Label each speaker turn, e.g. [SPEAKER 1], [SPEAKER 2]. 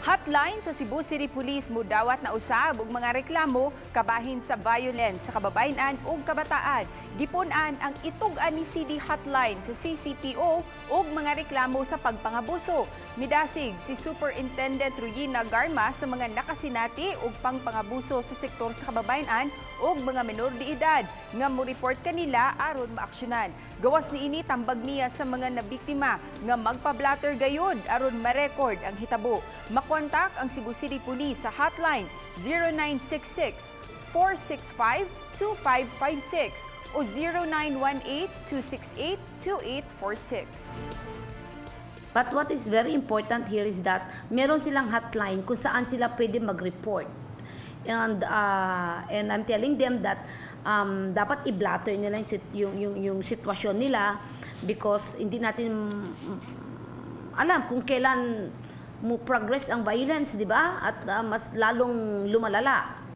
[SPEAKER 1] Hotline sa Cebu City Police mudawat na usab og mga reklamo kabahin sa violence sa kababayen-an ug kabataan. Gipun-an ang itug-an ni CD Hotline sa CCPO ug mga reklamo sa pagpangabuso. Midasig si Superintendent Royina Garma sa mga nakasinati og pangpangabuso sa sektor sa kababayen-an ug mga menor de edad nga mo-report kanila aron maaksyonan. Gawas niini, tambag niya sa mga nabiktima nga magpa-blotter gayud aron ma-record ang hitabo. Makontak ang Cebu City Police sa hotline 0966 465 2556 o 0918 268 2846.
[SPEAKER 2] But what is very important here is that meron silang hotline kung saan sila pwede mag-report. And I'm telling them that dapat i-blotter nila yung sitwasyon nila because hindi natin alam kung kailan mo progress ang violence, di ba? At mas lalong lumalala.